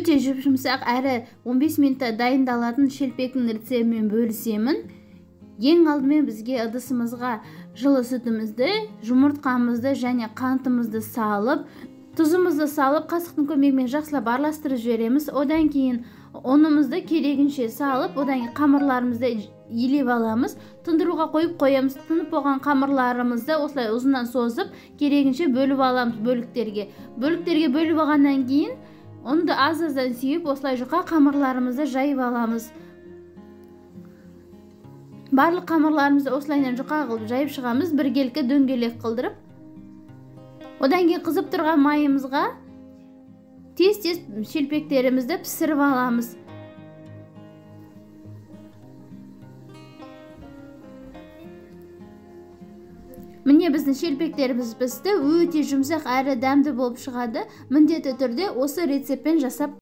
Өте жұп-жұмсақ әрі 15 минутта дайындалатын шелпектің рецептімен бөлісемін. Ең алдымен бізге ыдысымызға жылы сүтімізді, жұмыртқамызды және қантымызды салып, тұзымызды салып, қасықтың көмегімен жақсылап араластырып жібереміз. Одан кейін ұнымызды керегінше салып, одан кейін қамырларымызды илеп аламыз. Тындыруға қойып қоямыз. Тынып болған қамырларымызды осылай ұзыннан созып, керегінше бөліп аламыз бөліктерге. Бөліктерге бөліп алғаннан кейін ұнды аз-аздан сүйіп, осылай жұқа қамырларымызды жайып аламыз. Барлық қамырларымызды осылайынан жұқа қылып жайып шығамыз, біркелкі дөңгелек қылдырып. Одан кейін қызып тұрған майымызға тез-тез шелпектерімізді пісіріп аламыз. Міне біздің шелпектеріміз пісті, өте жұмсақ әрі дәмді болып шығады. Міндетті түрде осы рецептпен жасап